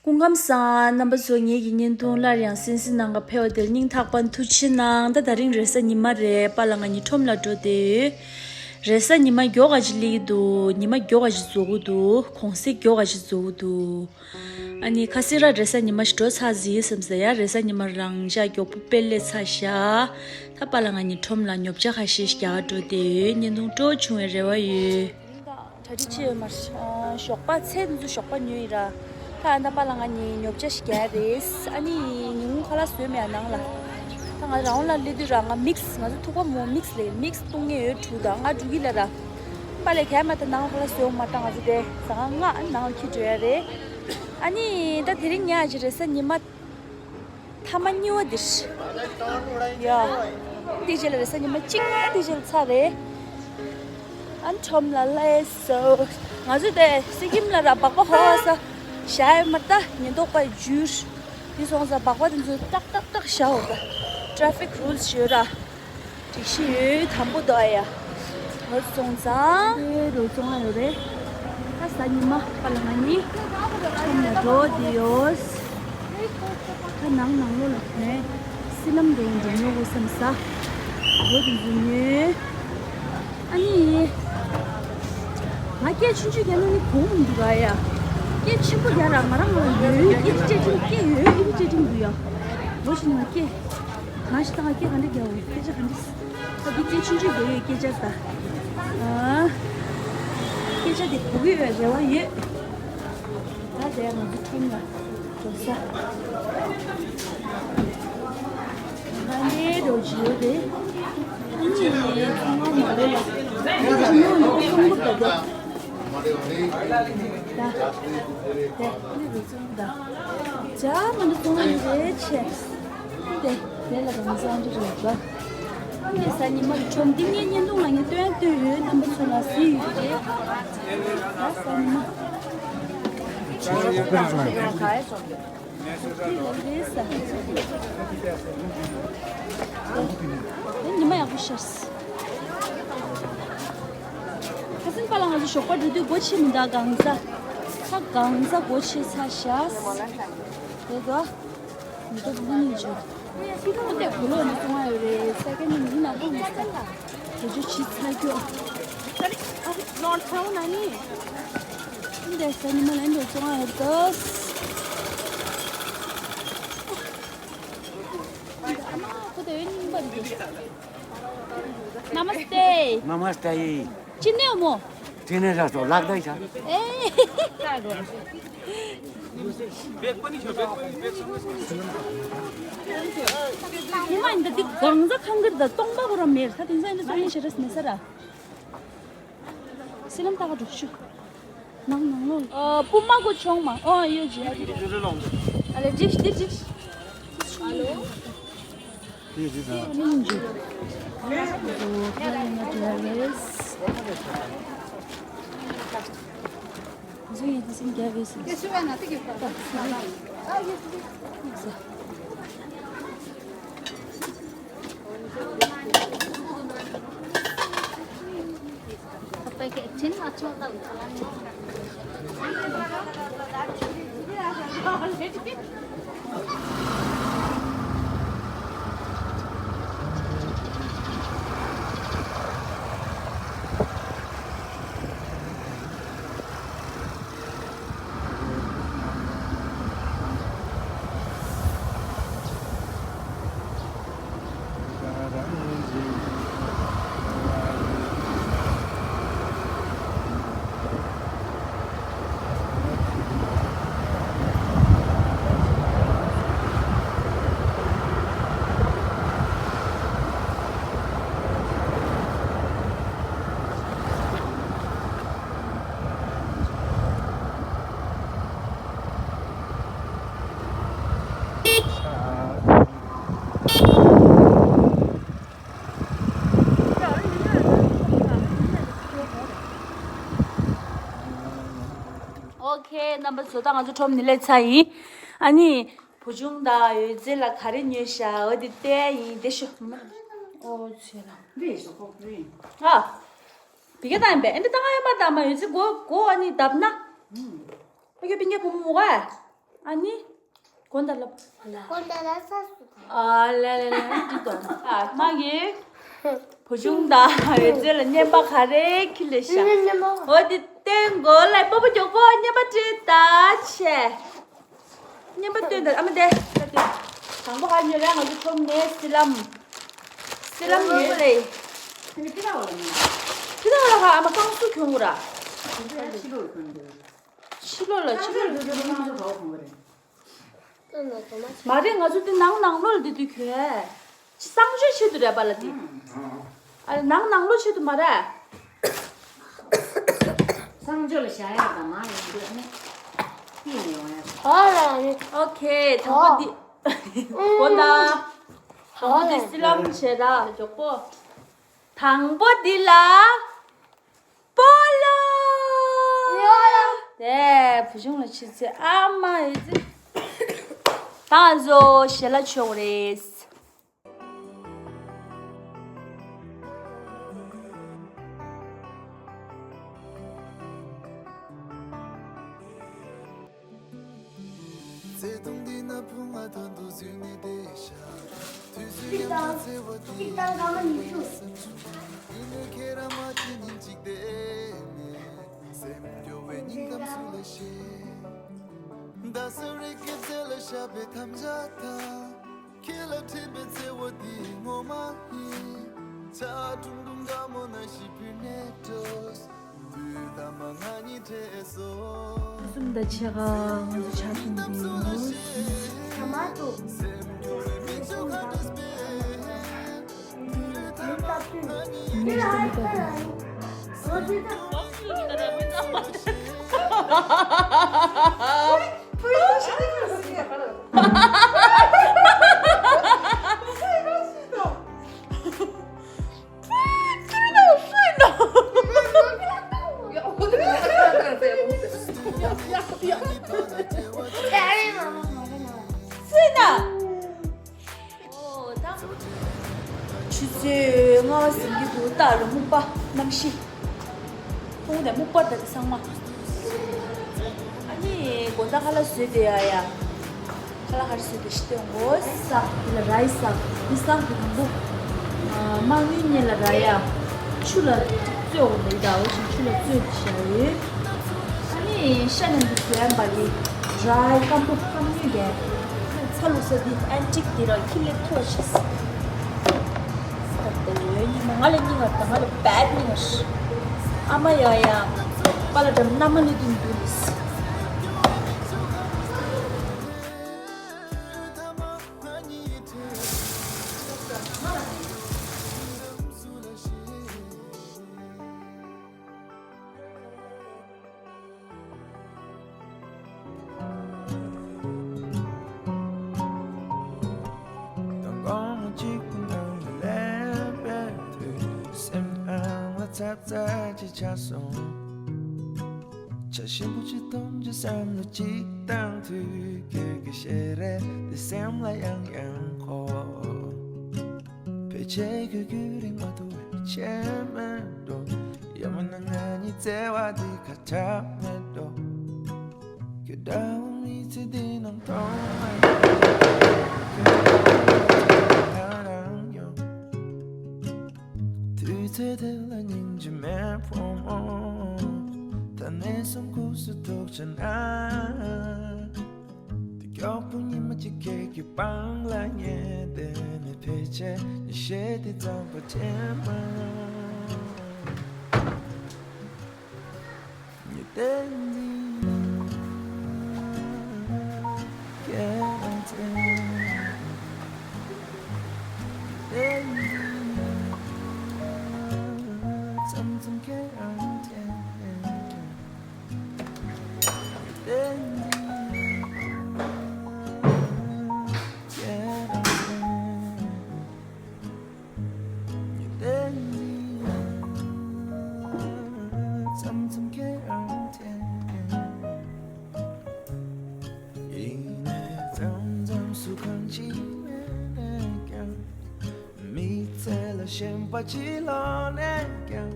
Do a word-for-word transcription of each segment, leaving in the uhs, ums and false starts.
སྐུ་ཁམས་བཟང་། རྣམ་པ་ཚོ། ངེད་ཀྱི་བརྙན་ཐུང་སླར་ཡང་གསན་གཟིགས་གནང་ག་ཕེབས་པ་དེར་སྙིང་ཐག་པ་ནས་ཐུགས་རྗེ་གནང་། ད་དེ་རིང་རེས་གཟའ་ཉི་མ་རེད། པཱ་ལགས་ང་གཉིས་ཁྲོམ་ལ་འགྲོ་བསྡད་ཡོད། རེས་གཟའ་ཉི་མ་མགྱོགས་པ་ཅིག་སླེབས་ཀྱི་འདུག་ཉི་མ་མགྱོགས་པ་ཅིག་རྫོགས་ཀྱི་འདུག་གུང་སེང་མགྱོགས་པ་ཅིག་རྫོགས་ཀྱི་འདུག་ཨ་ནི་ཁ་སང་ར་རེས་གཟའ་ཉི་མ་ཞིག་འགྲོ་ཚར་ཟིན་བསམ་ས་ཡ། རེས་གཟའ་ཉི་མ་རང་འཇགས་མགྱོགས་པོ་དཔེ་སླེབས་ཚར་ཤག་ད་པཱ་ལགས་ང་གཉིས་ཁྲོམ་ལ་ཉོ་ཆ་ཁ་ཤས་ཤིག་རྒྱག་ག་འགྲོ་བསྡད་ཡོད། བརྙན་ཐུང་སྤྲོ་བྱུང་བའི་རེ་བ་ཡོད། གྲ་སྒྲིག་བྱས་ཡོད་མ་རེད། ཨ། ཞོགས་པ་ཚལ་འདི་ཚོ་ཞོགས་པ་ཉོས་ཡིན་ར། ད་ཨ་ད་པཱ་ལགས་ང་གཉིས་ཉོ་ཆ་ཞིག་རྒྱག་ཡ་རེད། ཨ་ནི་ཉིན་གུང་ཁ་ལག་བཟོས་མེད་ཨ་ནང་ལ། ད་ང་རང་ལ་སླེབས་དུས་ར་ང་མིག་སི། ང་ཚོ་ཐུག་པ་མོ་མིག་སི་ལས་མིག་སི་བཏུང་མཁན་ཡོད་དྲུག་དང་ང་དྲུག་གི་ལ་ར། པཱ་ལགས་ག་མ་ད་ནང་ཁ་ལག་བཟོས་འོང་མ། ད་ང་ཚོ་དེ་ཟ་ཁང་ལྔ་ནང་ལ་འཁྱེར་འགྲོ་ཡ་རེད། ཨ་ནི་ད་དེ་རིང་ཉལ་ཅིག་རེས་གཟའ་ཉི་མ། ཐ་མ་གཉིས་པ་འདིར། ཡ། དེ་རྗེས་ལ་རེས་གཟའ་ཉི་མ་གཅིག་དེ་རྗེས་ལ་ཚར་རེད། ཨ་ཁྲོམ་ལ་སླེབས་སོང་། ང་ཚོ་དེ་སི་ཀིམ་ལ་ར་སྦག་སྦག་ཧོ་ཧོ་ས་བཞག་ཡོད་མ་རེད། ད་ཉེན་རྟོག་པ་འཇུས། དེ་སོང་ཙང་སྦག་སྦག་དེ་ཚོ་ཏག་ཏག་ཏག་བཞག་འོ་ད། ཊེ་ཕིག་རུལ་སི་ཡོད་ར། སྒྲིག་གཞི་ཡོད་དམ་པོ་འདུག་ཨ་ཡ། ངོ་སོང་ཙང་། ཨེ་རོ་ཙོང་ཨ་ཡོད་རེད། ད་གཟའ་ཉི་མ་པཱ་ལགས་ང་གཉིས་ཁྲོམ་ལ་འགྲོ་བསྡད་ཡོད། ད་ནང་ནང་ལོགས་ལ་ནས་སི་ལམ་འགྲོ་འགྲོ་ཉོ་དགོས་བསམ་ས། འགྲོ་དེ་ཚོ་ཉོས། ཨ་ནི། ང་སྐད་ཆུང་ཆུང་རྒྱག་ན་ནི་གོ་མི་འདུག་ཨ་ཡ། སྐད་ཆེན་པོ་རྒྱག་ར་ང་རང་ང་ལ་ཡོད་སྐད་ཆ་སྤྲད་ཀྱི་སྐད་ཡོད་ཨི་ནི་སྤྲད་ཀྱི་འདུག་ཡ། ལོ་ཞིག་ང་སྐད། ང་ཞིག་ད་ང་སྐད་ག་འདྲ་རྒྱག་འོ་སྐད་ཆ་ག་འདྲ། ད་འདི་སྐད་ཆུང་ཆུང་རྒྱག་ཡོད་སྐད་ཆ་ད། ཨ། སྐད་ཆ་དེ་གོ་གི་ཡོད་རེ་བ་ཡོད། ད་དེ་ང་ཚོ་ཁྲོམ་ལ་འགྲོ་ས། ང་ནས་འགྲོ་བཞིན་ཡོད་རེད། ཨ་ནི་ཚང་མ་མ་རེད་ལ། ང་ཚོ་ཉོ་ནི་ཚོང་པ་འདྲ་འདྲ། ད་དེ་ནི་རུ་ཚོང་པ་འདྲ། ཇ་མ་འདྲ་ཚོང་པ་ཡོད་རེད་ཆེ། དེ་དེ་ལ་གང་ཟག་འདྲ་རེད་པ། ངས་གཟའ་ཉི་མ་རུ་ཁྲོམ་འདི་ངའི་བརྙན་ཐུང་ལ་ངས་སྟོན་སྟོན་ཡོད། རྣམ་པ་ཚོ་ལ་གཟིགས་ཡོད་རེད། ད་གཟའ་ཉི་མ། དེ་ལ་རེད་ས། དེ་ཉི་མ་ཡག་པོ་ཤར། ཁ་སང་པཱ་ལགས་ང་ཚོ་ཞོགས་པ་འགྲོ་དུས་སྒོ་ཕྱེ་མི་འདུག་གང་ཟག་ད་གང་ཟག་སྒོ་ཕྱེ་ཚར་ཤག་དེ་ག་མི་ཐུབ་ཀུན་ནས་བརྗོད། ཁོ་དེ་བུ་ལོག་ནས་སོང་བ་ཡོད་རེད། ས་ཀན་ནས་མི་ལ་ཧང་ས་ལ་བེད་སྤྱོད་བྱེད་ཚར་རྒྱུ། ཨ་ནོར་ཐའུན་ན་ནི། འདི་ས་ཉི་མ་ལ་འགྲོ་སོང་བ་ཡོད་དོ། ཨ་མ་ཁོ་དེ་སྙིང་པ་འདི། ནམ་སྟེ། ནམ་སྟེ། ཅི་ནས་མོ། ཅི་ནས་ར་སོ་ལག་ད་ཤ། ཨེ། ཉི་མ་འདི་འདི་གང་ཟག་ཁང་གིར་ད་སྟོང་པ་གོ་ར་མེར་ད་དེང་སང་འདི་སོང་ཡིན་ཤེས་རེད་མེད་ས་ར། སི་ལམ་ད་ག་འགྲོ་ཤུ། ནང་ནང་ལོ། ཨ་སྤུ་མ་གོ་ཆོང་མ། ཨོ་ཡོད་ཇི་ཡ་ཇི། ཨ་ལེ་ཇིག་ཇིག་ཇིག། ཨ་ལོ། ཨོ་ཁེ། རྣམ་པ་ཚོ་ད་ང་ཚོ་ཁྲོམ་ནས་སླེབས་ཚར་ཡིན། ཨ་ནི་བུ་ཆུང་དང་ཡོད་ཚད་ལ་ག་རེ་ཉོས་ཤག་འོ་དེ་བལྟས་ཡིན་དེ་ཤོ། ཨོ་ཚེ་ལ། འདི་ཞོག་ཁོག་རིང་། ཨ། བི་ཀ་བཏང་ཡིན་པས། ཨེ་འདྲ་བཏང་ཡོད་མ་བཏང་མ་ཡོད་ཚད་མགོ་མགོ་ཨ་ནི་བརྡབ་ན། ཨ་ཁྱོད་པིན་ཀའི་བུ་མོ་མོ་ག་ཨ་ནི། གོ་ད་ལ། གོ་ད་ལ་ས་སུ། ཨ་ལེ་ལེ་ལེ། འདི་དོན། ཨ་མ་གི། བུ་ཆུང་དང་ཡོད་ཚད་ལ་རྔན་པ་ག་རེ་ཁྱེར་ལེ་ཤ། འོ་དེ་སྟོན་གོ་ལ། སྤོ་བོ་མགྱོགས་པོ་རྔན་པ་སྤྲད་ད་ཆེ། རྔན་པ་སྟོན་ད། ཨ་མ་དེ་ད་དེ། དང་པོ་ཧ་ཉོ་ར་ང་ཚོ་ཁྲོམ་ནས་སི་ལམ། སི་ལམ་ཉོས་ལེ། ཁྱེད་ཀྱི་ཏི་ར་བ་ལ་ཉོས། ཏི་ར་བ་ལ་ཧ། ཨ་མ་ཀང་སུ་གྱོང་གུ་ར། ཁྱེད་ཀྱི་ཕྱི་ལོགས་གྱོང་གུ་ར། ཕྱི་ལོགས་ལ། ཕྱི་ལོགས་ལ་ཁྱེད་ཀྱི་ང་ཚོ་ག་བ་གྱོང་གུ་རེད། མ་རེད། ང་ཚོ་དེ་ནང་ནང་ལོགས་ལ་དེ་དུས་གྱོན། གསང་སྤྱོད་ཆེད་དུ་རེད་པ་ལ་དེ། ཨ་ནང་ནང་ལོགས་ཆེད་དུ་མ་རེད། གསང་སྤྱོད་ལ་བཞག་ཡག་དང་མ་ཡོང་དུས་ཨ་ནི་ཏི་ནས་ཡོང་ཡག་དང་། ཨོ་ཁེ། དང་པོ་འདི། གོ་ད། དང་པོ་འདི་སི་ལམ་བྱེད་ར་མགྱོགས་པོ། དང་པོ་འདི་ལ། སྤོ་ལོ། དེ་བུ་ཆུང་ལ་ཆི་ཚེ་ཨ་མ་ཨེ་ཙི། ད་ང་ཚོ་ཞལ་ལག་མཆོད་རེད། བརྩེ་དུང་འདི་ན་བུང་བ་དོན་དུ་བཟུང་ནས་བསྡད་ཤག་དུས་ཚོད་མཉམ་དུ་འཚོལ་བ་འདི་ཡིན་ནོ། ཁྱེད་རང་མ་ཅི་ཉིན་གཅིག་བསྡད་ནས་སེམས་སྐྱོ་བའི་སྙིང་གཏམ་སུ་ལ་བཤད། རྡ་ས་རི་སྐེད་ཚལ་ལ་ཤར་བའི་དམ་བཅའ་དང་། ཁྱེད་ལ་འཕྲད་པའི་བརྩེ་བ་འདི་ངོ་མ་ཡིན། ཆར་ཁྲུང་ཁྲུང་དགའ་མོ་ནང་བཞིན་བུད་ནས་འགྲོ། དུས་ད་མ་ང་གཉིས་འཕྲད་སོང་། ཕུན་སུམ་དང་ཕྱེད་ཀ་ང་ཚོ་ཆ་མཐུན་པོ་ཡིན། ད་མ་གཏོགས། སེམས་སྐྱོ་བའི་མིག་ཆུ་ཁ་བྲལ་བའི། དུས་ད་མ་ང་གཉིས་འཕྲད་སོང་། ཆུ་ཚོད་ལྔ་པ་ཟིན་གྱི་འདུག་རྟ་ལ་སྨུག་པ་གནམ་གཤིས། ཁོང་དེ་སྨུག་པ་ད་དེ་ཚང་མ། ཨ་ནི་དགོང་དག་ཁ་ལག་བཟོས་དེ་ཡ་ཡ། ཁ་ལག་ཧར་སོས་ཏེ་ཤི་སྟེ་འོང་གོ། ས་འདི་ལ་རའི་ས། འདི་ས་འདི་དང་པོ། དམག་མི་གཉིས་ལ་ར་ཡ། ཆུ་ལ་བཙོས་འོང་ལེ་ད་འོ་ཞིག་ཆུ་ལ་བཙོས་ཏེ་བཞག་ཡོད། ཨ་ནི་ཤ་ནང་དུ་བཟོས་ཡ་འབའ་གི་རའི་སྐམ་པོ་སྐམ་ཉོས་རྒྱན། ཚ་ལུག་ས་འདི་ཨན་ཊིག་འདི་ར་ཁྱི་ལེབ་ཐོག་ཆེ་ས། ད་ལྟ་ཡོད་ཉི་མ་ང་ལ་སྙིང་ངར་ད་ང་ལ་བད་སྙིང་ངར། ཨ་མ་ཡ་ཡ། པ་ལ་འགྲམ་མནའ་མ་ལ་དུང་དུ་ལིས། ཆ་ཞིམ་པོ་ཅིག་འཐུང་རྒྱུ་བསམ་བློ་ཅིག་བཏང་དུས། ཁྱོད་ཀྱི་ཞལ་རས་དེ་སེམས་ལ་ཡང་ཡང་འཁོར། ཕལ་ཆེར་ཁྱོད་ཀྱི་རིག་མ་ཐུབ་པའི་ཆེད་མེད་འགྲོ། ཡང་མིན་ན་ང་གཉིས་བརྩེ་བ་འདི་ཁ་ཁྲལ་མེད་འགྲོ། ཁྱོད་འདྲ་བོ་མི་ཚེ་འདི་ནང་མཐོང་མ་མྱོང་། ཁྱོད་འདྲ་བོ་ང་ད་རང་མྱོང་། དུས་ཚོད་དེ་ལ་སྙིང་རྗེ་མེད་ཕོ་མོ། ད་ནས་བཟུང་ཁུག་སུ་ཐུག་ཆ་ན། དེ་མགྱོགས་པོ་ཉི་མ་གཅིག་ཁྱེད་ཀྱི་པང་ལ་ཉལ་བསྡད་ནས། ཕལ་ཆེར་ཉི་ཤེལ་དེ་རྩམ་པ་འཐེན་མ་ཡོང་། ཉི་ཟླ་འདི་ཁྱེད་རང་འཐེན། ཉི་ཟླ་འདི་མཚམས་མཚམས་ཁྱེད་རང་འཐེན། མི་ཚེ་ལ་ཞེན་པ་ཅི་ལོག་ནས་ཀྱང་།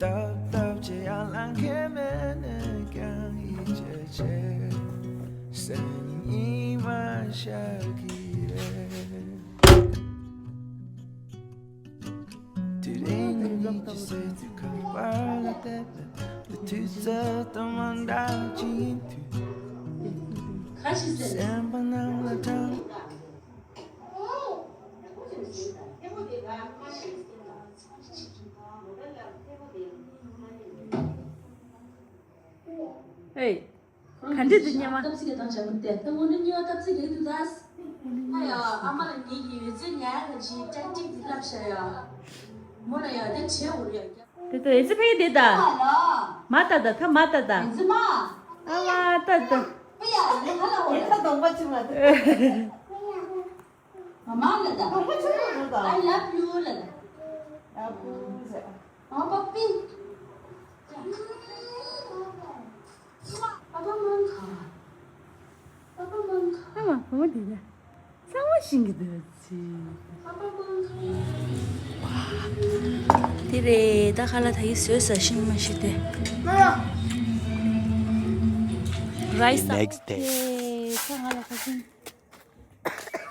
ཏག་ཏག་ཅེས་ཡར་ལངས་མཁན་མེད་ནས་ཀྱང་། ཡིད་ཆེས་ཆེ། ཉི་མ་ཤར་གྱི་རེད། དེ་རིང་ཉིད་ཀྱི་སེམས་ཚེ་ཁ་པར་ལ་བལྟས་པས། དུས་ཚོད་དང་མ་འདྲ་ཅིག་ཡིན་དུས། ཁ་ཤས་ཟེར། སེམས་པ་ནང་ལ་གྲང་། ཨེ། ག་འདྲ་འདུག་སྙེ་མ། སྐབས་སུ་ག་དང་བྱ་མི་བསྟན་ད་ངོ་ནི་གཉིས་པ་སྐབས་སུ་ག་འདུག་ད། ཨ་ཡ་ཨ་མ་ལ་ངེད་ཀྱི་ཡོད་ཚད་ཉལ་ལ་ཅིག་ཏྲ་ཏིག་ཏིག་ལབ་ཤ་ཡ། མོ་ལ་ཡ་དེ་བྱེད་འུར་ཡ། དེ་ད་ཨེ་ཙི་ཕ་གི་དེ་ད། མ་ལ། མ་ད་ད་ད་མ་ད་ད། ཨེ་ཙི་མ། ཨ་མ་ད་ད། ཨ་ཡ་ལེ་ཧ་ལ་འོ་ཡ། ད་གདོང་པ་ཆུ་མ་ད། མ་མ་ལ་ད། གདོང་པ་ཆུ་མ་ད། I love you ལ་ད། ཨ་བུ་ཟེར། ཨ་པ་པི། ཨ་པ་མང་ཁ། ཨ་པ་མང་ཁ། ཨ་མ་བུ་མོ་དེ་ལ་གཙང་མ་ཤིང་གི་འདུག་ཅི། ཨ་པ་མང་ཁ། དེ་རེད་ད། ཁ་ལག་ད་གི་བཟོས་ས་ཤིང་མ་ཤི་དེ། རའི་སི། Next day. ཨེ་ད་ང་ལ་ཁ་ཤིང་།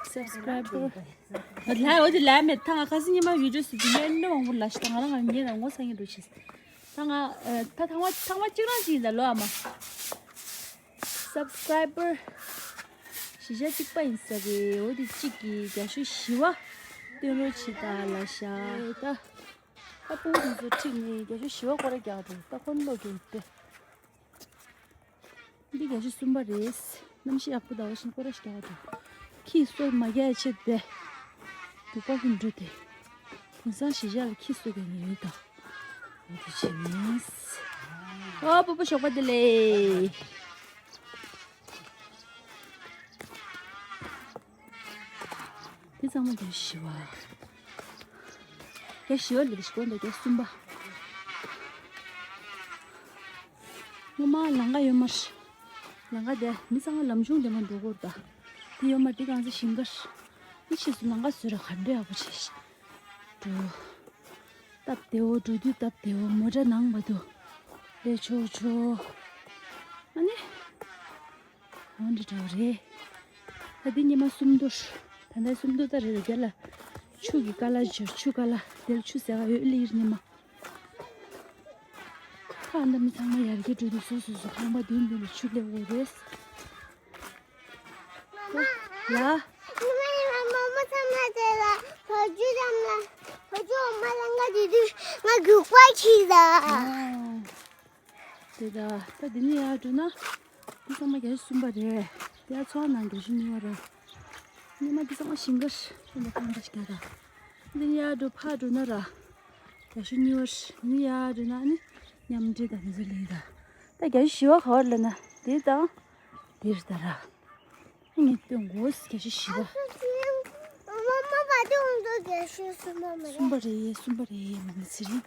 སབ་སི་ཀྲའི་བར། ལ་འོ་དེ་ལ་མེད་ད། ང་ཁ་སང་ཉི་མ་བི་ཌིའོ་ཟེར་དུས་ངས་ནི་མང་པོ་ལ་ཤི་ད། ང་རང་ང་ཉེ་རང་ངོ་ཚ་ངེ་འགྲོ་ཤེས། ད་ང་ད་ཐང་བ་ཐང་བ་གཅིག་རང་ཅིག་ཡིན་ད་ལོ་ཨ་མ། སབ་སི་ཀྲའི་བར་བཞི་ཆ་གཅིག་པ་ཡིན་ས་རེད། འོ་དེ་གཅིག་གིས་རྒྱ་ཤོག་བཞི་བ་སྟོན་རོགས་བྱེད་ད་ལ་ཤ་ད། ད་སྤུ་གུ་དེ་ཚོ་ཁྲིད་ནས་རྒྱ་ཤོག་བཞི་བ་སྐོར་ར་རྒྱག་འགྲོ་ད་ཁོ་ནི་ལོ་རྒྱུ་དེ། འདི་རྒྱ་ཤོག་གསུམ་པ་རེད། གནམ་གཤིས་ཡག་པོ་ཟླ་བ་བཞིན་སྐོར་ར་ཞིག་རྒྱག་འགྲོ། ཁྱི་སོ་མ་རྒྱག་ཆེད་དེ། རྒྱུག་པ་ཀུན་འགྲོ་དེ། དེང་སང་གཞིས་ཆགས་ལ་ཁྱི་གསོ་མཁན་ཡོད་ད། འོ་དེ་བྱས་ནས། ཨོ་སྤོ་བོ་ཞོགས་པ་བདེ་ལེགས། དེ་ཚང་མ་རྒྱ་ཤོག་བཞི་བ། རྒྱ་ཤོག་བཞི་བ་ལས་ཤི་གོ་འདུག་རྒྱ་ཤོག་གསུམ་པ། སྔོན་མ་ལམ་ཁ་གཡོན་མར། ལམ་ཁ་དེ་མི་ཚང་མ་ལམ་ཆུང་དེ་མར་འགྲོ་གི་ཡོད་རེད་ད། དེ་གཡོན་མར་དེ་གང་ཚེ་ཞིང་ཁར། དེ་ཕྱིས་སུ་ལམ་ཁ་བཟོས་ར་ག་འདྲ་ཡག་པོ་བྱས་ཤག་འགྲོ། སྟབས་བདེ་བོ། འགྲོ་དུས་སྟབས་བདེ་བོ། མོ་ཊ་ནང་མ་འདུག་ལས་ཆོག་ཆོག་ཨ་ནི། འོ་འདི་འདྲ་བ་རེད། ད་འདི་ཉི་མ་སུམ་མདོ། ད་ལྟ་སུམ་མདོ་ད་རེད། རྒྱ་ལ་ཆུ་གི་ཀ་ལ་འབྱོར། ཆུ་ཀ་ལ་དེར་ཆུ་ཟེར་ག་ཡོད་ལི་ཡིར་ཉི་མ། ཁ་འདི་མི་ཚང་མ་ཡར་རྒྱས་འགྲོ་དུས་སོ་སོ་སོ་ཁང་པ་མདུན་མདུན་ལ་ཆུ་སླེབས་འོ་རེད། ཡ། ཉི་མ་ཉི་མ་མོ་མོ་ཚང་མ་དེ་ལ་བ་ཕྱུགས་ཙམ་ལ་བ་ཕྱུགས་འོ་མ་ལང་ག་དེ་དུས་ང་རྒྱུག་པ་ཁྱེར་ལ། དེ་ད་ད་འདི་ནས་ཡར་འགྲོ་ན། འདི་ཚང་མ་རྒྱ་ཤོག་གསུམ་པ་རེད། དེ་ཡར་ཚོ་ནང་རྒྱ་ཤོག་གཉིས་པ་རེད། སྔོན་མ་འདི་ཚང་མ་ཞིང་ཁར་ཚོ་མ་ཁང་འདྲ་ཞིག་རྒྱག་ད། འདི་ནས་ཡར་འགྲོ་ཕར་འགྲོ་ན་ར། རྒྱ་ཤོག་གཉིས་པ་རེད། འདི་ནས་ཡར་འགྲོ་ན་ནི་མཉམ་འབྲེལ་དང་འདི་ཚོ་ལས་ད། ད་རྒྱ་ཤོག་བཞི་བ་ག་བར་ལ་ན་འདིར་དང་། འདིར་ད་ར། ངས་སྟོན་དགོས། རྒྱ་ཤོག་བཞི་བ། མ་མ་བ་དེ་འོང་དུ་རྒྱ་ཤོག་གསུམ་པ་མ་རེད། གསུམ་པ་རེད། གསུམ་པ་རེད། མ་ནི་ཚེ་རིང་།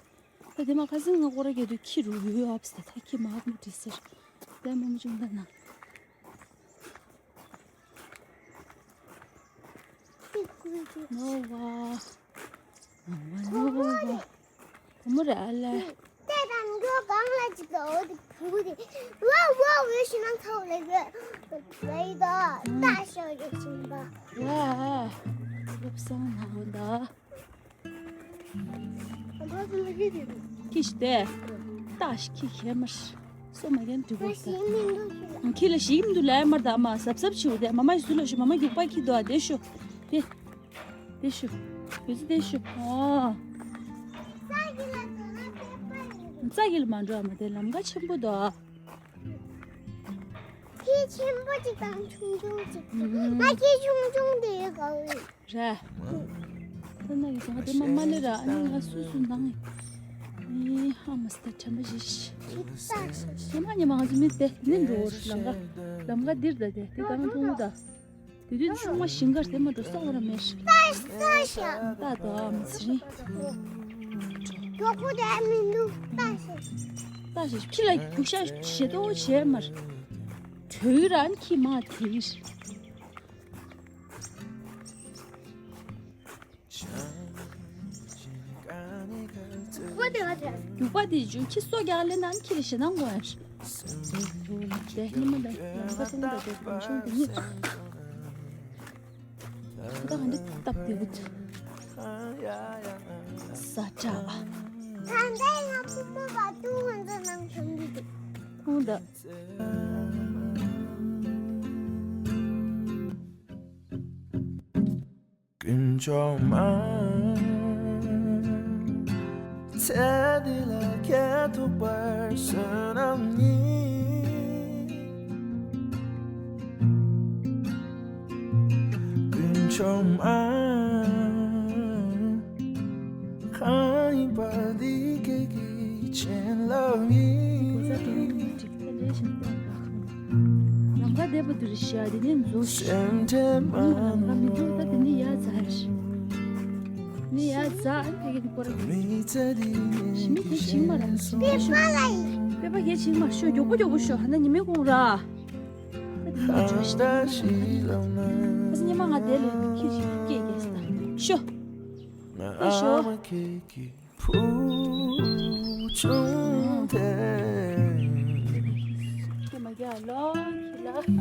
ད་དེ་མ་ཁ་སང་ང་སྐོར་ར་རྒྱག་དུས་ཁྱི་རུ་ཡོད་ཨབ་སྟེ་ད་ཁྱི་མ་ཨབ་མོ་བྲིས་ཟེར། ད་མོ་མོ་ཅུང་ད་ན། ནོ་བ། ནོ་བ་ནོ་བ། བུ་མོ་རེད་ཨ་ལེ། ཏེ་དང་འགྲོ་གང་ལ་ཅི་དོ་དེ་བུ་དེ། ཝ་ཝ་ཝེ་ཤི་ནང་ཁ་ལེ་གི། ལེ་ད་ད་ཤ་རེ་ཤིན་པ། ཡ། ལབ་སང་ན་འོ་ད། ཁྱི་ཞིག་དེ། ཏག་ཞིག་ཁྱི་ཁྱེར་མར། སོ་མ་རྒན་འགྲིག་གོ་ད། ཁྱི་ལ་ཞིག་མི་འདུག་ལས་མར་ད་མ་གཟབ་གཟབ་བྱེད་འོ་དེ། མ་མ་ཞིག་ཟུར་ལ་ཤོག་མ་མ་རྒྱུག་པ་ཁྱི་འདུག་ཨ་དེ་ཤོག་དེ། དེ་ཤོག་བུ་ཚ་དེ་ཤོག་ཨོ། རྩ་གི་ལ་མ་འགྲོ་ཨ་མ་དེ་ལམ་ཁ་ཆེན་པོ་འདུག་ཨ། ཁྱི་ཆེན་པོ་ཅིག་དང་ཆུང་ཆུང་ཅིག་ང་ཁྱི་ཆུང་ཆུང་དེ་ཡོད་ག་བས། རེད། ད་ན་གི་ཟ་དེ་མ་མ་ལེ་ར་ཨ་ནི་ང་སུ་སུ་འདང་ཨེ་ཧ་མ་སི་ད་དྲན་པ་ཞིག་ཉི་མ་ཉི་མ་ང་ཚོ་མི་དེ་ནི་འགྲོ་བར་ལམ་ཀ་ལམ་ཀ་འདིར་ད་དེ་དེ་གང་ཐུང་ད། དེ་དུས་ཆུང་མ་ཞིང་ཁར་དེ་མ་འགྲོ་སོག་ར་མེར། ད་ད་མི་ཚེ་རིང་། མགྱོགས་པོ་དེ་མི་འདུག་ད་ཤེས། ད་ཤེས་ཁྱི་ལ་རྒྱུག་ཤ་ཞེ་ཏོ་བྱས་མར། གྲོས་རང་ཁྱི་མ་དེ་ཡིར། རྒྱུག་པ་དེ་རྒྱུག་ཁྱི་སོ་རྒྱག་ལེ་ན་ཁྱི་ལ་ཞེ་སྣང་གོ་ཡ། དེ་ཉི་མ་འདི་ལམ་ཁ་སྟོང་འདྲ་དེ་གང་བྱུང་དེ་ཉིད། ད་ཧ་འདི་སྟབས་བདེ་པོ་འདུག་ས་ཆ། ད་ལྟ་ང་སྤུ་གུ་བ་ཏུ་ཧོན་ཙི་ནང་བྱུང་གི་འདུག་ཁོང་ད། དཀོན་མཆོག་མ། ཚེ་འདི་ལ་ཁྱེད་ཐུག་པར་བསོད་ནམས་ཉིད། དཀོན་མཆོག་མ། གང་ཡིན་པ་འདི་སྐད་ཀྱི་བྱིན་རླབས་ཡིན། ལམ་ཁ་བདེ་པོ་འདུག་ཤག་དེ་ནས་འཛུལ་ཤག་སེམས་ཁྲལ་མ། ལམ་ཁ་མི་འདུག་ད་དེ་ནས་ཡར་འཛེགས་ནས་ཡར་འཛེགས་ཨ་ཕ་གི་སྐོར་ར་མི་ཚེ་འདི་ནི་མི་དེ་བྱིངས་མ་རང་སོང་ཤོག་པེ་པ་གས་བྱིངས་མ་ཤོག་མགྱོགས་པོ་མགྱོགས་པོ་ཤོག་ཧ་ན་ཉི་མའི་གུང་ར། ཨ་དེ་ནས་འཛུལ་ཤག་ད་ཉི་མ་ང་དེ་ལས་ཁྱི་ཞིག་སྐད་རྒྱག་ཤག་ཤོག་ཨེ་ཤོག་བུ་ཆུང་དེ། ཀྱེ་མ་རྒྱལ་ལོ་ཁྱི་ལ།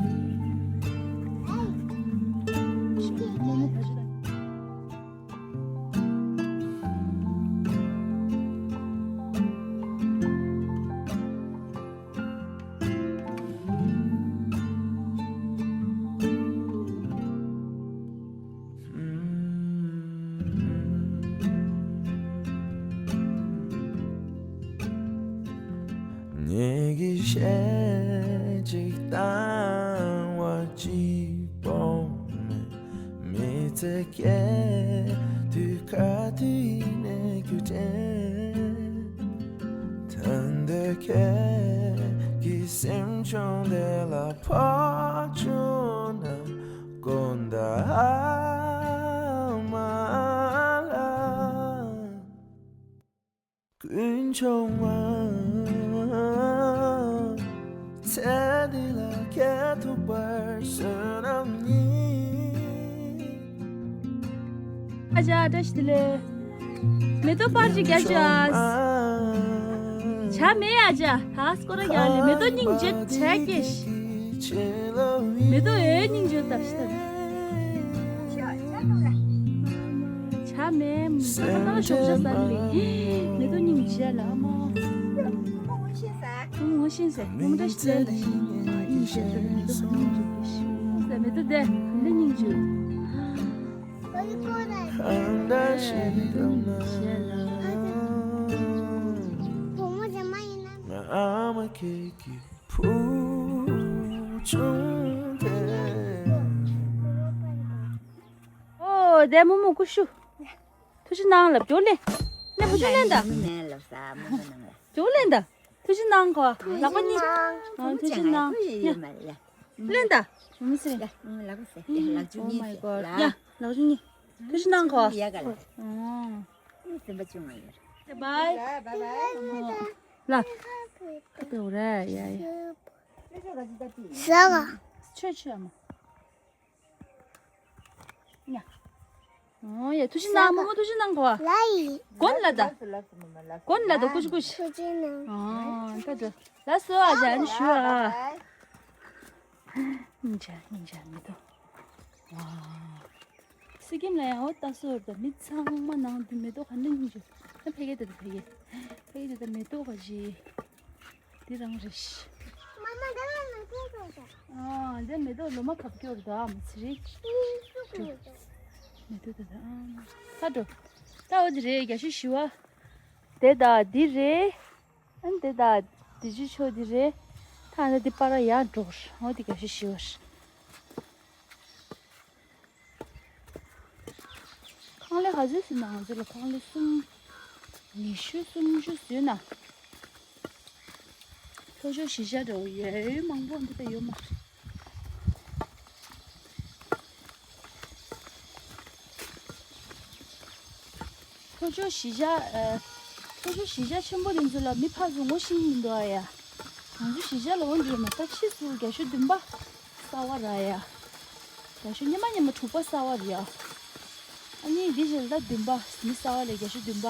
ངེད་ཀྱིས་གཞས་གཅིག་བཏང་བ་གཅིག་པོ་མེད། མི་ཚེ་སྐྱེལ་དུས་ག་དུས་ནས་རྒྱུ་དྲན། ད་འདོད་ཁྱེད་ཀྱི་སེམས་བྱུང་དེ་ལ་ཕོག་བྱུང་ན། དཀོན་མཆོག་མ་ལ། དཀོན་མཆོག་མ། ཚེ་འདི་ལ་ཁྱེད་ཐུག་པར་བསོད་ནམས་ཉིད། ཨ་ཅག་བཀྲ་ཤིས་བདེ་ལེགས། མེ་ཏོག་པར་ཅིག་རྒྱག་ཅག་ཇ་མེད་ཨ་ཅག་ད་སྐོར་ར་རྒྱག་ལེ་མེ་ཏོག་སྙིང་རྗེ་བྱས་ཀྱེ། མེ་ཏོག་འོད་སྙིང་རྗེ་ལྟ་ཤི་ད། ཇ་མེད་མེ་ཏོག་ཁ་ན་ཞོགས་ཇ་ཟ་ལེ། མེ་ཏོག་སྙིང་རྗེ་ལ་ཨ་མ། ངོ་ཤེས་ཟེར་ངོ་མ་བཀྲ་ཤིས་བདེ་ལེགས། སྙིང་རྗེ་ལ་མེ་ཏོག་སྙིང་རྗེ་ཟེར་མེ་ཏོག་དེ་སྙིང་རྗེ། ཨ་མ་ཁྱེད་ཀྱི་བུ་ཆུང་དེ། ཨོ་དེ་མོ་མོ་ཀུ་ཤུ། ཐུགས་རྗེ་གནང་ལབ་མགྱོགས་ལེན། ལེན་བུ་ཆུང་ལེན་ད། མེད་ལབ་ས་མོ་མོ་ནང་ལ། མགྱོགས་ལེན་ད། ཐུགས་རྗེ་གནང་གོ་ལག་པ་གཉིས། ཨ་ཐུགས་རྗེ་གནང་། ཡ། ལེན་ད། མི་སེ། ཡ། ལག་པ་སེ། ཡ། ལག་ཆུང་གཉིས་སེ། ཡ། ལག་ཆུང་གཉིས། ཐུགས་རྗེ་གནང་གོ་ཡ་ག་ལ། ཨོ། སེམས་པ་ཆུང་བ་ཡོད། བའི་བའི། ལ། ཁ་པེ་འོ་རེ་ཡ་ཡ། ཟ་ག་ཆོས་ཆོས་ཨ་མ། ཉ། ཨོ་ཡ་ཐུགས་རྗེ་གནང་མོ་མོ་ཐུགས་རྗེ་གནང་གོ་ལ་ཡི། གོན་ལ་ད། གོན་ལ་ད་ཀུ་ཅི་ཀུ་ཅི། ཐུགས་རྗེ་གནང་། ཨོ་ད་ད། ལ་སོ་ཨ་ཅག་ནི་ཞུ་ཨ། སྙིང་རྗེ་སྙིང་རྗེ་མེ་ཏོག་ཝ། སི་ཀིམ་ལ་ཡང་འོ་ལྟ་སོ་ར་ད་མི་ཚང་མ་ནང་དུ་མེ་ཏོག་ག་འདྲ་སྙིང་རྗེ། ད་ཕ་གི་ད་ད་ཕ་གི། ཕ་གི་ད་ད་མེ་ཏོག་ག་ཅི། འདི་རང་རེད་ཤག་མ་མ་ད་ལ་ནང་ཐོང་ཐོང་ཤག་ཨ་འདི་མེ་ཏོག་ལོ་མ་ཁབ་སྐྱོར་ད་མི་ཚེ་རིང་། མེ་ཏོག་ད་ད་ཨ་ད་འགྲོ། ད་འོ་འདི་རེད་རྒྱ་ཤོད་ཞི་བ། དེ་ད་འདི་རེད། ཨ་འདི་ད་འདི་ཅི་ཆོ་འདི་རེད། ད་ཨ་འདི་པ་ར་ཡར་འགྲོ་ར་འོ་འདི་རྒྱ་ཤོད་ཞི་བ་ར། ཁང་ལས་ག་ཚོད་ཟིན་ན་ང་ཚོ་ལ་ཁང་ལས་གསུམ། ཉི་ཤུ་སུམ་ཅུ་ཟིན་ན། ལྷོ་ཕྱོགས་གཞིས་ཆགས་འདྲ་བོ་ཡོད་མང་པོ་འདི་ལྟ་ཡོད་མ་རེད། ལྷོ་ཕྱོགས་གཞིས་ཆགས་ཨ། ལྷོ་ཕྱོགས་གཞིས་ཆགས་ཆེན་པོ་དེ་ཚོ་ལ་མི་ཕར་ཚུར་ངོ་ཤེས་མི་འདུག་ཨ་ཡ། ང་ཚོ་གཞིས་ཆགས་ལ་འོང་འདུག་མ་ད་ཕྱིས་སུ་རྒྱ་ཤོད་བདུན་པ་གསར་བ་ར་ཡ། རྒྱ་ཤོད་སྙེ་མ་སྙེ་མ་དྲུག་པ་གསར་བ་རེད་ཡ། ཨ་ནི་འདི་བཞིན་ད་བདུན་པ་མི་གསར་བ་ལས་རྒྱ་ཤོད་བདུན་པ།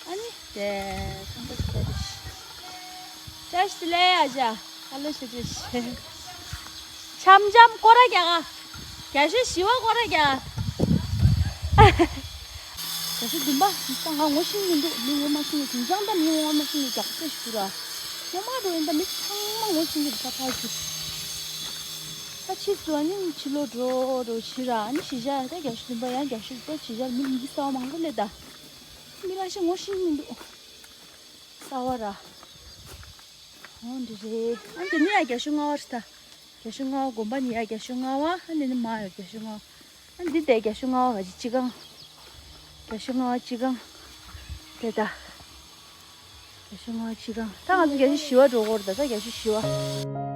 ཨ་ནི་དེ་ཁང་པ་ཞིག་ད་རེད། བཀྲ་ཤིས་བདེ་ལེགས་ཨ་ཅག་ཧ་ལོ་ཞུ་ཞུ་ཞུ། འཆམ་འཆམ་སྐོར་ར་རྒྱག་ག་རྒྱ་ཤོད་ཞི་བ་སྐོར་ར་རྒྱག་ག་རྒྱ་ཤོད་འདུན་པ་ད་ང་ངོ་ཤེས་མི་འདུག་མི་ངོ་མ་ཤེས་ནས་དུང་ཅང་ད་མི་ངོ་མ་ཤེས་ནས་རྒྱག་རྩེ་ཞུ་ར། ངོ་མ་འགྲོ་ཡིན་ད་མི་ཚང་མ་ངོ་ཤེས་ཀྱི་རེད་ད་ཕར་ཞུ། ད་ཕྱིས་སུ་ཨ་ནི་ཕྱི་ལོགས་འགྲོ་འགྲོ་ཞི་ར་ཨ་ནི་ཞི་ཞག་ད་རྒྱ་ཤོད་འདུན་པ་ཡང་རྒྱ་ཤོད་ད་ཞི་ཞག་མི་མི་གསར་བ་མང་པོ་སླེབས་ད། མི་ལ་ཤི་ངོ་ཤེས་མི་འདུག་གསར་བ་ར། འོ་འདི་རེད། ཨ་འདི་ནི་ཡ་རྒྱ་ཤོད་ལྔ་བ་རེད་ད། རྒྱ་ཤོད་ལྔ་བ་དགོན་པ་ནི་ཡ་རྒྱ་ཤོད་ལྔ་བ། ཨ་འདི་ནི་མ་ཡོད་རྒྱ་ཤོད་ལྔ་བ། ཨ་འདི་དེ་རྒྱ་ཤོད་ལྔ་བ་ག་ཅི་སྤྱི་ཁང་། རྒྱ་ཤོད་ལྔ་བ་སྤྱི་ཁང་། དེ་ད། རྒྱ་ཤོད་ལྔ་བ་སྤྱི་ཁང་། ད་ང་ཚོ་རྒྱ་ཤོད་བཞི་བ་འགྲོ་གོ་རེད་ད། ད་རྒྱ་ཤོད་བཞི་བ།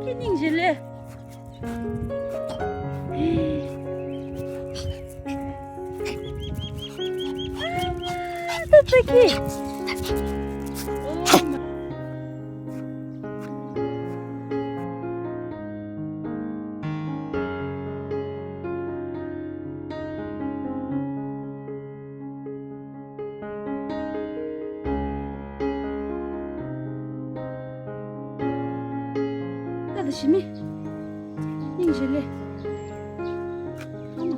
ཁྱེད་སྙིང་རྗེ་ལེ། ད་ཙི་ཀི། ད་ད་ཞི་མི། སྙིང་རྗེ་ལེ། ཨ་མ།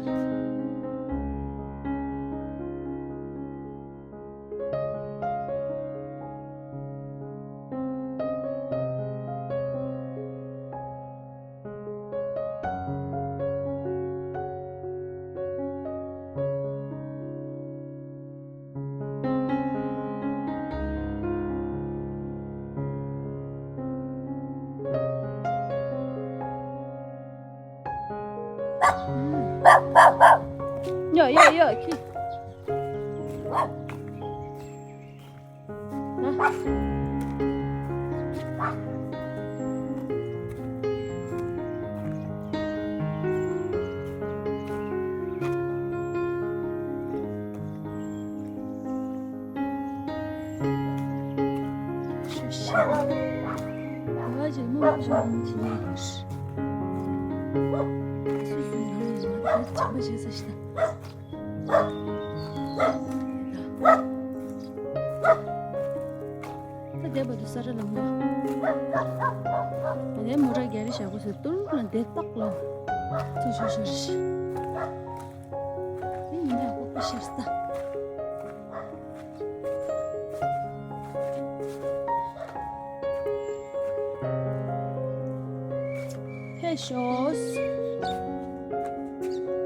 ཡ་ཡ་ཡ་ཁྱི། ད་བསྡད་པ་དུ་ས་ར་ལ་མོ། ད་ལྟའི་མོ་ཊ་རྒྱ་རི་བཞག་གོ་ཟེར་ཏུར་ལ་བསྡད་ཏག་ལ། ཚུར་ཤོར་ཤོར་ཤི། ཨེ་ཉི་མ་ཡག་པོ་ཤར་ས། ཕེབས་ཤོག་ཁོ་ཚོ་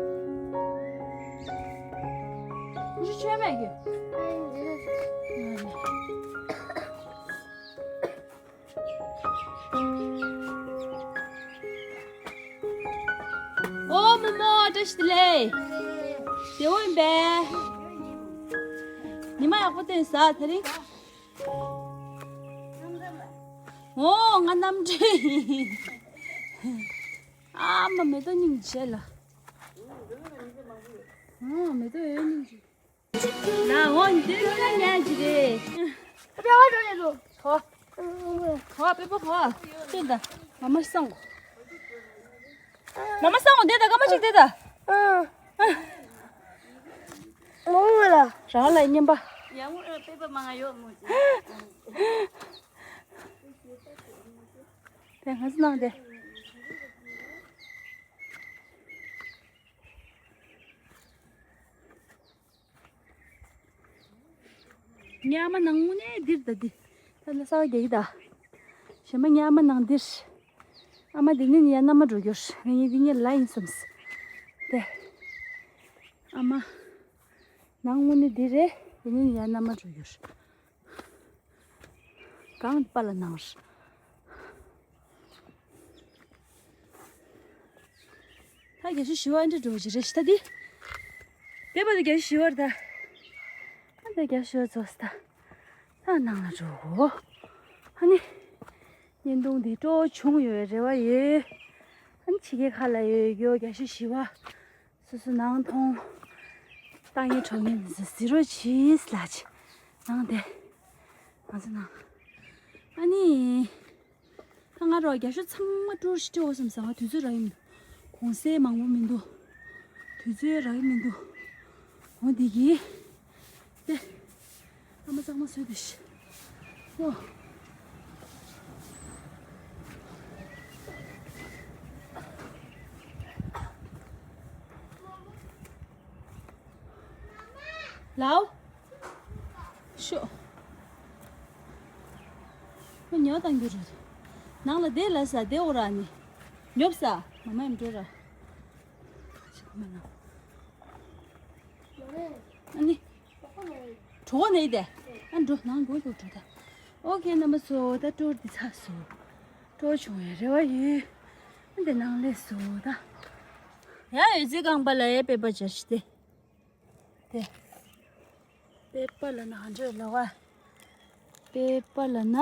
ཆོས་མེད་ཀྱི། ཨོ་མོ་མོ་བཀྲ་ཤིས་བདེ་ལེགས། བདེ་པོ་ཡིན་པས། ཉི་མ་ཡག་པོ་བསྟན་ས་དེ་རིང་། ཨོ་ང་གནམ་གྲུ་ཡིན། ཨ་མ་མེ་ཏོག་སྙིང་རྗེ་ལ། ཨོ་མེ་ཏོག་ཡོད་སྙིང་རྗེ། ན་འོ་འདི་ནི་ཉན་གྱི་རེད། ཨ་པེ་བ་འགྲོ་ནས་འགྲོ། གོ། གོ་པེ་པོ་གོ། ཅི་འདྲ། མ་མ་སང་གོ། མ་མ་སང་གོ་འདི་ད་སྐར་མ་གཅིག་འདི་ད། མོ་མོ་ལ། རང་ལ་སྙན་པ། ཡང་པེ་པོ་མང་ཡོད་མོ། དེ་ང་ཚོ་ནང་དེ། ཉ་མ་ནང་ངུ་ནས་འདིར་ད་འདི། ད་ལ་ས་བ་རྒྱག་གི་ད། ཞེ་མ་ཉ་མ་ནང་འདིར། ཨ་མ་འདི་ནི་ཡ་མནའ་མ་འགྲོ་རྒྱུར། ང་གཉིས་འདི་གཉིས་ལ་ཡིན་བསམས། དེ། ཨ་མ། ནང་ངུ་ནི་འདི་རེད། འདི་ནི་ཡ་མནའ་མ་འགྲོ་རྒྱུར། གང་པ་ལ་ནང་། ད་རྒྱ་ཤོད་བཞི་བ་འདྲ་འགྲོ་གི་རེད་ཤི་ད་འདི། དེ་བར་དུ་རྒྱ་ཤོད་བཞི་བར་ད། ད་རྒྱ་ཤོད་རྫོགས་ད། ད་ནང་ལ་འགྲོ་གོ། ཨ་ནི། བརྙན་ཐུང་འདི་སྤྲོ་བོ་བྱུང་ཡོད་རེ་བ་ཡོད། ཨ་ནི་ཕྱི་རྒྱལ་ཁག་ལ་ཡོད་རྒྱུ་རྒྱ་ཤོད་བཞི་བ། སོ་སོ་ནང་མཐོང་། ཏང་ཡོན་གྲོང་ཉེ་ཟི་རོ་ཆིས་ལ་ཆི་ནང་དེ་ང་ཚོ་ནང་ཨ་ནི། ད་ང་རོ་རྒྱ་ཤོ་ཚང་མ་ཀྲུར་ཤི་ཏྲེ་འོ་སམ་ས་ང་དུས་ཚོད་རག་གི་མི་འདུག་གོང་སེ་མང་པོ་མི་འདུག་དུས་ཚོད་རག་གི་མི་འདུག་འོ་འདི་གི་ཏེ་ཨ་མ་ཚང་མ་སོས་ཏེ་ཤི་ཨོ། ལའོ། ཤོ། ཁོ་ཉོ་བཏང་རྒྱུ་རེད། ནང་ལ་བསྡད་ལ་ས་བསྡད་འོ་ར་ནི། ཉོབ་ས། མ་མ་ཡིན་འགྲོ་ར། ཨ་ནི། གྲོགས་ནས་དེ། ཨ་འགྲོ་ནང་སྒོ་སྒོ་འགྲོ་ད། ཨོ་ཁེ་རྣམ་པ་ཚོ་ད་ཀྲོར་འདི་ཚར་སོང་། ཀྲོར་བྱུང་བའི་རེ་བ་ཡོད། ཨ་འདི་ནང་ལས་སོ་ད། ཡ་ཡོད་ཚེ་རྐང་པ་ལ་ཡ་པེ་པ་སྦྱར་ཤི་སྟེ། དེ། པེ་པ་ལ་ན་ཧ་འདྲ་ལ་བ། པེ་པ་ལ་ན།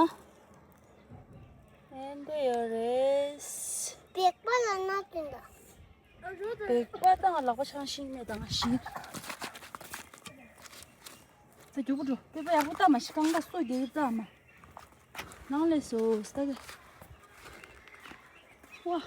ཨེ་འདྲ་ཡོད་རེད། པེ་པ་ལ་ན་དེ་འདྲ། པེ་པ་དང་ལག་པ་ཆང་ཤིང་ནས་དང་ཤིང་། ཚ་རྒྱུག་པོ་འགྲོ། པེ་པ་ཡག་པོ་ལྟ་མ་ཤི་རྐང་པ་སོ་རྒྱག་གི་ལྟ་མ། ནང་ལས་སོ་སྟ་གི། ཝ།